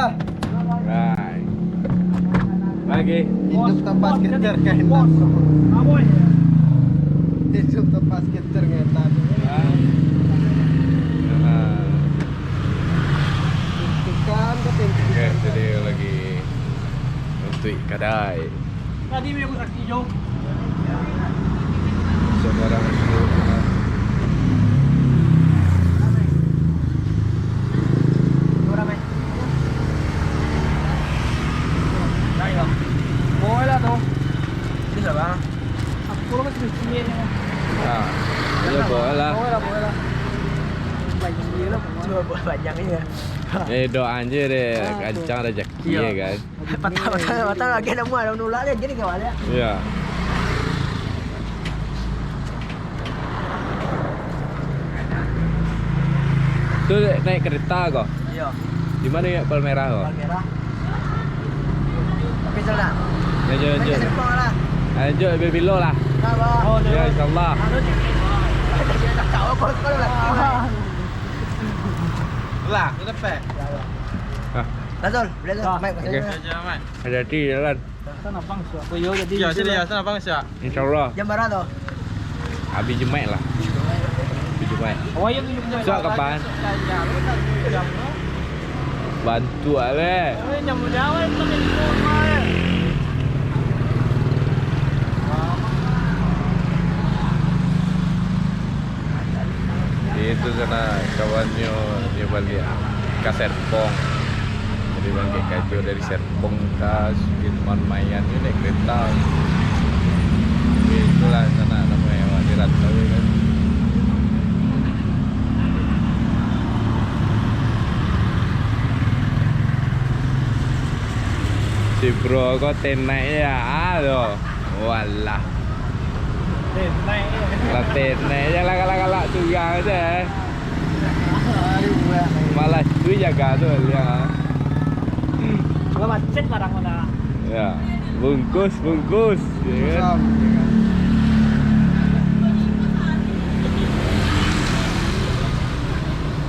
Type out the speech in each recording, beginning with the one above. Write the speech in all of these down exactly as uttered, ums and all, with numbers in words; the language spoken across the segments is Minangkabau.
Hai. Lagi. Hidup tanpa skater gak enak, bro. Hidup tanpa skater gak enak. Ah. Ah. Itu kan, kata yang Oke, jadi lagi untuk kadai. Tadi aku sakit, Jo. Sembarang isu. Boleh lah tu. Ini siapa? Aku lah masih kecil ni. Ah, ya, boleh lah. Boleh lah, boleh lah. Panjang dia lah, boleh. Dua buah panjang ni ya. Eh, doa aja deh, Ah, tu. Kancang rezeki Iya. ya kan. Patah, patah, patah lagi nak buat, nak nolak lagi ni kawan ya. Iya. Tu naik kereta ko? Iya. Di mana ya Palmerah ko? Palmerah. Tapi jalan. Ya, ya, Main ya. Ke Serpong lah. Ayo, Jok, bilo lah. Nah, bah. Oh, Ya, jalan. insyaallah. Aduh, dia tak tahu apa, apa lagi. Lah, tu dapat. Ah. Lazul, boleh tu. Ah. Mic, Okey. Lazul. Hati-hati jalan. Sana bang, siapa yo jadi Ya, sini lah. ya, sana bang, siap. Insyaallah. Jam bara tu? Habis Jumaik lah. Habis Jumaik. Awak yang tunjuk Esok kapan? Bantu lah, leh. Eh, nyambut jawab tu, ni, rumah, eh. Itu sanak kawannyo, nyo baliak ka Serpong. Jadi bangkek kajo dari Serpong ka Sudirman Mayan ni naik kereta. Jadi itulah sanak namonyo awak di rantau kan. Si bro ko tenaik ya, ah, tu. Walah. Tenaik. Lah tenaik je lah, galak-galak surang je. Malas tu jaga tu dia. Lah macet barang mana? Ya. Bungkus, bungkus. Ya kan? Susah.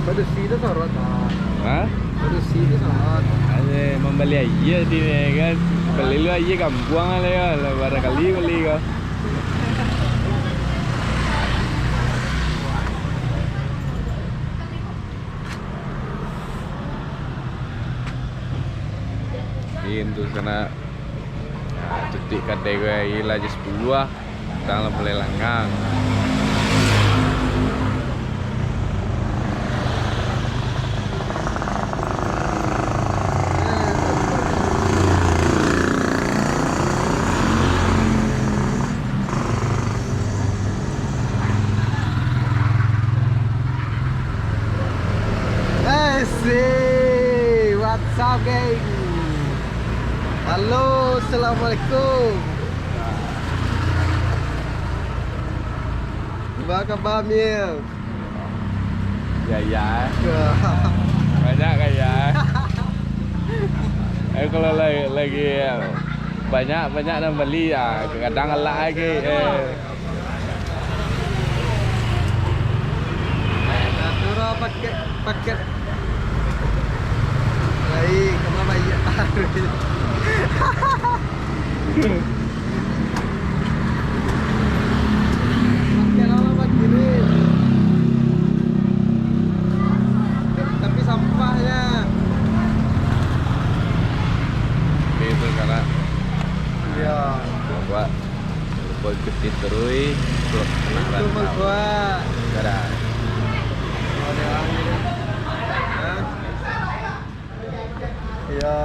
Padusi tu sorot, Pak. Hah? Padusi tu sorot. Ada membeli aia di sini kan. Beli lu aia kampuang lah ya. Lah barangkali beli kau. Ini tu sanak. Nah, tutuik kadai gue, lah jam sepuluh ah. Tang lah mulai langang. Hey, see, what's up, gang? Halo, assalamualaikum. Apa khabar, Mil? Ya, ya. Banyak kan ya? Eh, kalau lagi, lagi banyak, banyak nan beli, ya, kadang elak lagi. Eh. Nah, turun paket, paket. Baik, kamu baik. Pakai lama pakai duit. Tapi sampahnya. Oke, itu sanak. Iya. Buat, buat ikuti terus vlog anak Itu rantau. Mah gua. Dadah.